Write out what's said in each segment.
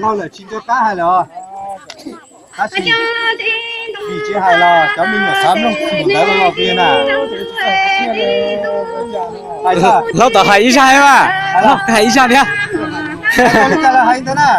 Laug lawm tsis nco qab hais lawm. Tab sis vim tsis hais los cov me nyuam xav mloog tus ntawd los los pia na. Hlob tau hais ib zaj mas, hais ib zaj thiab. Hais ntawd na.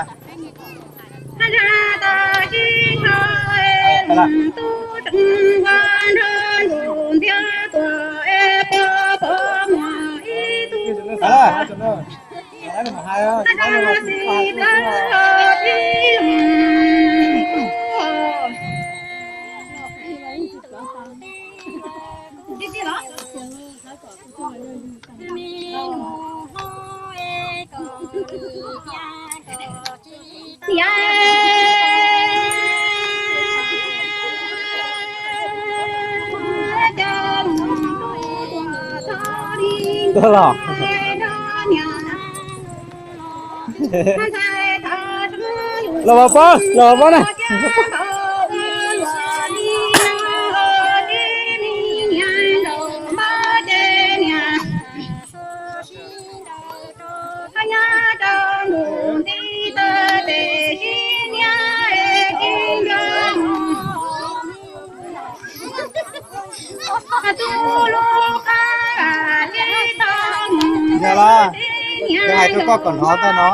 Los pov pob, los pov pob na. Yog los, kuv hais rau koj kom hnov tau no.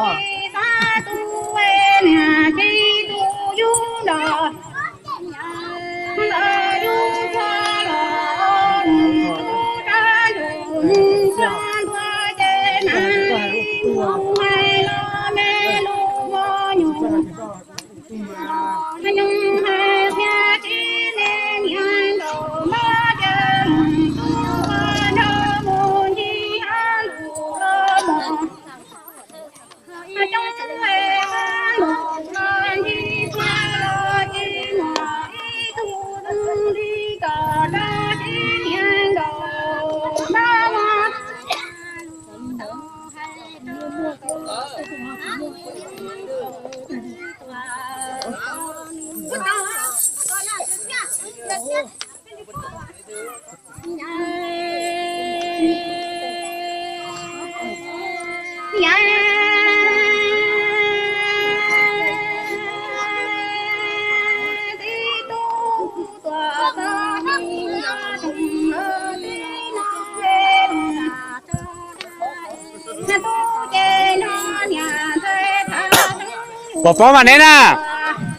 Pov pob mas neb na.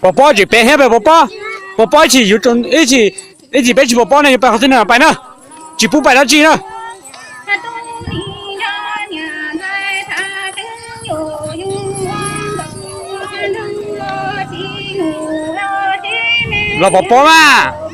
Pov pob tseem pem thiab, pov pob. Pov pob ib chim yuav, ib chim, ib chim peb tsis pov pob ne yuav pais qhov twg na, pais na. Tsis pub pais dab tsi na. Los pov pob mas.